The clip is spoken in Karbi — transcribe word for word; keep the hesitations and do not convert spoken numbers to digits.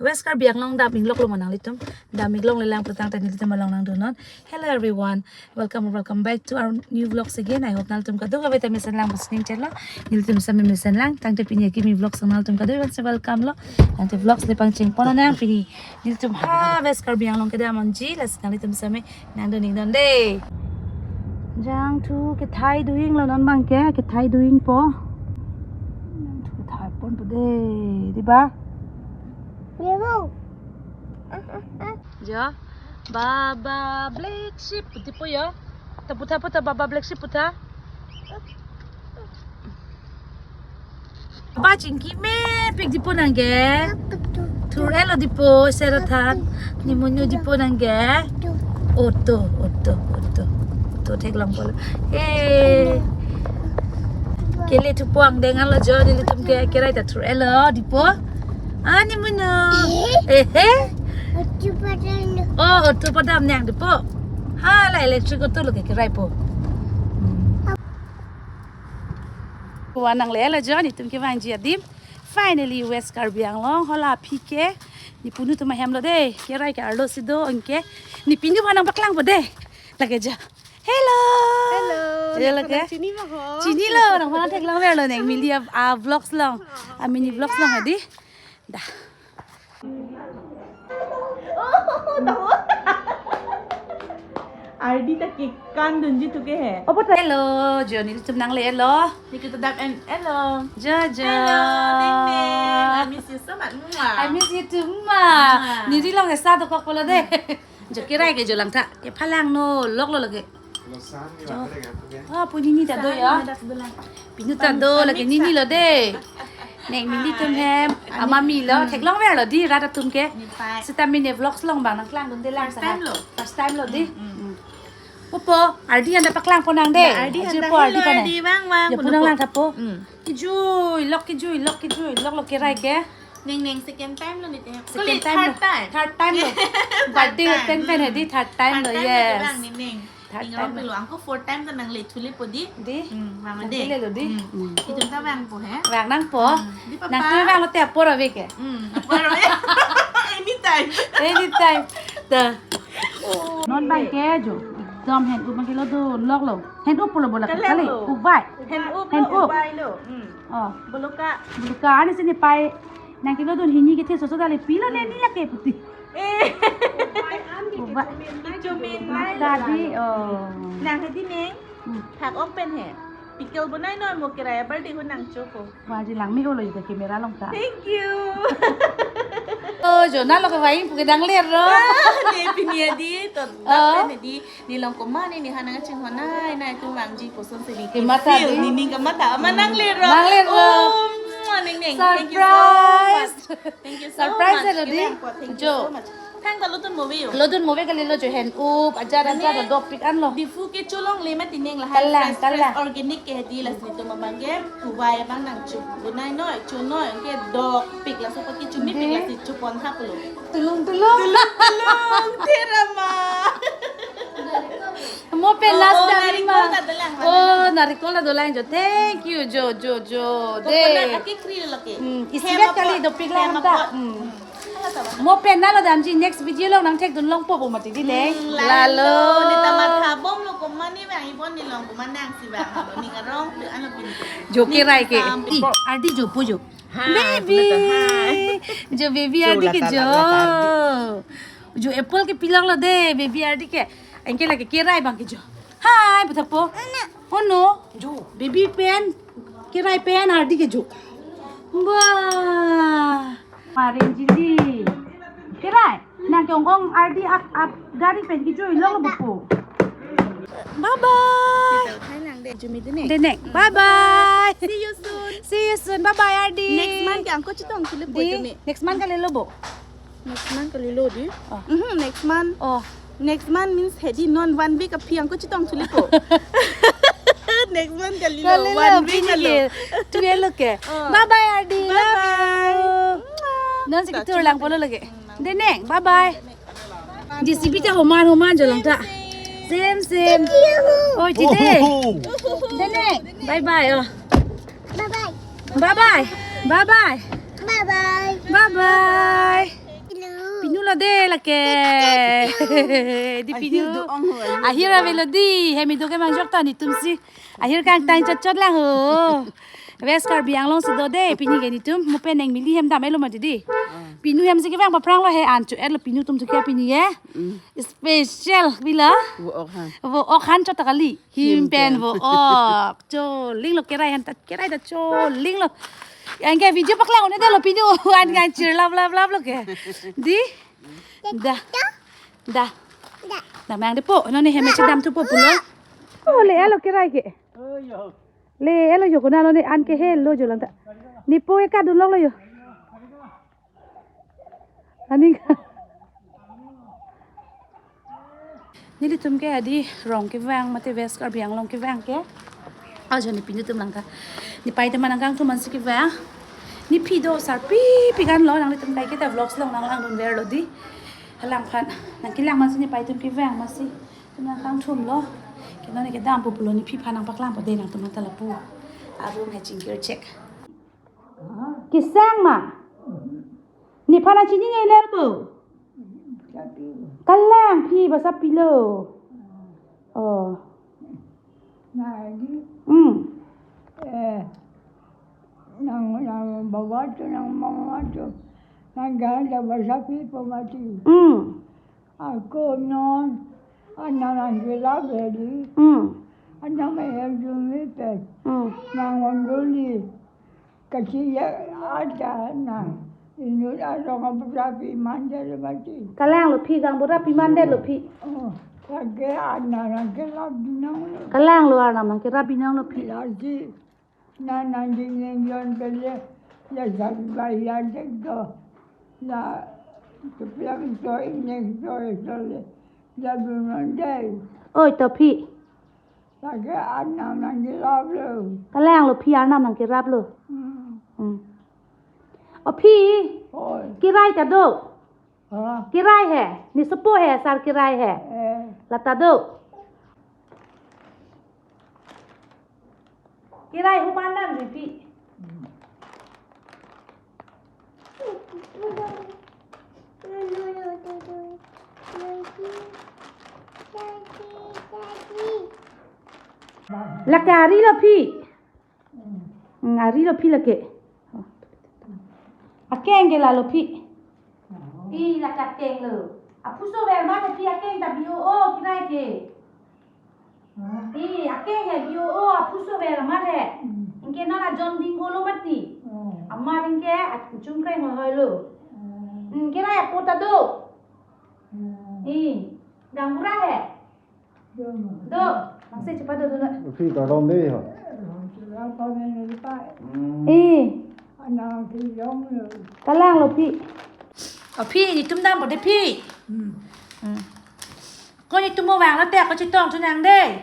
West Karbi Anglong dam inglok lo mo nanglitum. Dam inglok le lang putang tani litum along nangdunnon. Hello everyone. Welcome, welcome back to our new vlogs again. I hope nanglitum kadokave ta mesen lang pasning chetlo. Nelitum sami mesen lang. Tangte pini akimi vlogs nanglitum kadokave ta welcome lo. Tangte vlogs le pangcheng pon nang pini. Nelitum ha West Karbi Anglong kedam amji, lasi nanglitum sami nangdun iknon de. Jangthu kethai doing lo non abangke, kethai doingpo. Jangthu kethai ponpo de, di ba? Yo. Baba Black Sheep putipo yo. Ta putha putha Baba Black Sheep putha. Ba chingki mepik dipo nangke. Thur-elo dipo sera than. Nimonyo dipo nangke. Auto, auto, auto. Auto theklongpo lo. Eh. Kele thupo angdeng anlo jo nelitum ke kerai ta thur-elo dipo. Ah, nimonyo. Eh, eh. Oh, auto padam nang dipo. Hala electric auto lo ke keraipo. Hmm. Wa nanglelo jo nelitum kevangji adim. Finally West Karbi Anglong hala aphi ke. Ne punu atum ahem lo de. Kerai ke arlo si do anke. Ne pini wa nangpaklangpo de. Lake jo. Hello. Hello. Hello, nang lake. Chinilo, nangphan theklongverlo neng. Mili a, a vlogs along. A mini vlogs along adi. Da. Ardi ta kekan dunji tuke he. Opo ta? Hello, jo nelitum nanglelo. Nikita dap and hello. Jo, jo. Hello, Ding Ding. I miss you so much. Mwah. I miss you too, ma. Mwah. Neli long esa dokokpo lo de. Jo kerai ke jo langtha. Kephalangno, loklo lake. Ah, pu nini ta do ya. Pinu ta do lake nini lo de. Neng nelitum hem, ama mi lo, theklongverlo di rat atum ke. Sita mini vlogs along bang nangklangdunde lang. First time lo. First time lo di. Opo, Ardi anta paklangpo nang de. Ardi anta po, Ardi hello, pane. Ardi, vang, vang, ya pu nang langtha po. Kejui lok, kejui lok, kejui lok lo kerai ke. Neng neng second time lo nite. Second time lo. Third time. Third time lo. Birthday pen pen hedi third time lo, yes. Neng neng. Third time lo. Angko fourth time ta nangle thulepo di. Di. Hmm, vang de. Nangle lo di. Hmm. Itum ta vangpo he. Vang nangpo. Hmm. Di papa. Nangtum vanglo te apor ave ke. Hmm, apor ave. Anytime. Anytime. Da. Non abangke jo. Ekdom hand up abangke lo do lok lo. Hand up pulo bola kali. Kalek lo. Uvai. Hand up lo, uvai lo. Hmm. Oh. Boloka. Boloka ani sini pai. Nang kelodun hini kethe soso dali pilo ne ni lake puti. Eh. Uvai. Kechomin mai lo. Dadi, oh. Nang hedi neng. Hmm. Thak ok pen he. Pickle bonai noi mo kerai abirthday ho nang choko. Wa ji lang mi olo ita camera along ta. Thank you. Oh, jo na lo kevai pu kedang ler ro. Ah, ne pini adi to. Oh. Dap pen adi. Nelong komat ne, ne ha nangchinghon nai nai atum vangji puson si ne. Kematha feel di. Ne ning kematha. Ama nanglelo. Nanglelo. Oh, mwah, neng neng. Thank you so much. Surprise. Thank you so much. Surprise lo di. Kevang po, thank you so much. Jo. Thang ta lodun mo ave yo. Lodun mo ave kalilo jo hand up, ajar ajar dopik anlo. Diphu kecholongle mati neng lahai. Kalang, fresh, fresh, kalang. Organic ke hedi lasi netum abangke. Uvai abang nang cho. Bonai noi, cho noi, ke dopik laso pake chomipik lasi chopon thaplo. Tulung, tulung. Tulung, tulung, therama. Mo pen last dari ma. Oh, narikol ta dolang, oh, narikol ta dolang jo. Thank you, jo, jo, jo. Coconut de. Aki kri lo ke. Hmm, isivet kali dopik lang ta. Hmm. Mo pen nalo damji next video along nangthekdun longpo bo mati di le. Hmm, lalo. Lalo. Ne ta matha bomlo komat ne vang ibon ne long komat nang si vang. Ning arong tu ano pin. Jo kerai ke. Ih, Ardi jo pu jo. Hi, baby. Hi. Jo baby Ardi ke jo. Jo apple ke pilonglo de, baby Ardi ke. Anke lake kerai abangke jo. Hi, pu thapo. Ono. Jo. Baby pen. Kerai pen Ardi ke jo. Wah. Paring jili. Kerai. Nang ke ongkong Ardi ak, ak gari pen kejui longlo bo pu. Bye bye. Kita uthai lang de. Jumi de ne. De ne. Bye bye. See you soon. See you soon. Bye bye Ardi. Next month ke angko chetong thulepo di. Jumi. Next month kalilo bo. Next month kalilo di. Oh. Mhm, next month. Oh. Next month means hedi non one week aphi angko chetong thulepo. Next month kalilo. Kalilo, one week pini kalilo. Ke. Tuelo ke. Oh. Bye bye Ardi. Bye bye. Love you. Mwah. Non si ketur langpo lo lake. De ne, bye bye. J C B ta homan homan jo lang ta. Same, same. Oi, tide. Oh. De ne, bye bye, oh. Bye bye. Bye bye. Bye bye. Bye bye. Bye bye. Te lake. Di pinu. Ahir do-ong ho, ahir do-ong. Ahir avelo di. Hem kedo ke mangjok ta netum si. Ahir kangtang chot chot lang ho. West Karbi Anglong si do de pini ke netum. Mo pen neng mili hem dam-etlo mati di. Ah. Pinu hem si kevang paphrang lo he an cho-etlo pinu atum thu ke pini ke. Mm. Special pilo. Vo-ok han. Vo-ok han chot ta kali. Him pen vo-ok. Cholinglo kerai han ta, kerai ta cholinglo. Anke video paklang un-edetlo pinu an ngan chir lap lap lap lo ke. Di? Da. Da. Da mang depo. Non ne hem si dam thupo pulo. Oh, le-etlo kerai ke. Le-etlo jo konat lo ne an ke helo jo lang ta. Nepo ke kadun longlo jo. Aning. Nelitum ke adi rong kevang mate West Karbi Anglong kevang ke. Ajo ne pinu atum lang ta. Nepei atum nangkangthum ansi kevang. Nephi do sarpi pi kan lo nanglitum kaike ta vlogs along nanglangdun verlo di. Halangphan nangkelang mansi nepei atum kevang mansi. Atum nangkangthumlo. Ke non ne kedampo pulo nephi aphan nangpaklangpo de nangtum ta lapu. Arum he chingkir chek. Kesang ma? Nephan nangchinine le bo? Kalang phi basa pilo. Oh. Nadi. Hmm. Eh. Nang, nang bawa tu, nang mama tu. Nang ganda basa phi po mati. Hmm. Ako non, anam nangkelap hedi. Hmm. Anam ehem jumi pet. Hmm. Nang mondoli. Kachijak ada nang. Inut arong abura pi mandet mati. Kalanglo phi, gang bura pi mandetlo phi. Oh, lake anam nangkelap binong lo. Kalanglo arnam nangkerap binong lo phi. Lagi. Na nang ding neng yon pele, la sabi ba ya dek do. La kepiang so inek so so le. La binon dei. Oi, to phi. Lake anam nangkelaplo. Kalanglo phi arnam nangkeraplo. Hmm. Hmm. O phi. Oi. Kerai ta do. Ha? Kerai he, ne sopo he, sar kerai he. Eh. Lata do. Kerai hu pandam ri phi. Lake arilo phi. Hmm, arilo phi lake. Akeng ke lalo phi. I lake akeng lo. Aphuso ver mate phi akeng ta bi-o-o kerai ke. I akeng he bi-o-o aphuso ver mate. Anke non ajon ding-olo mati. Amat anke achung kreng hoihoi lo. Anke kerai apo ta do. I gang bura he. Do, nangsi chepadodun. Phi kardom dei ho. Hmm. Eh. Kalanglo phi. O phi, netum dampo de phi. Hmm. Hmm. Ko netum mo vanglo te, ko chetong thu nang dei.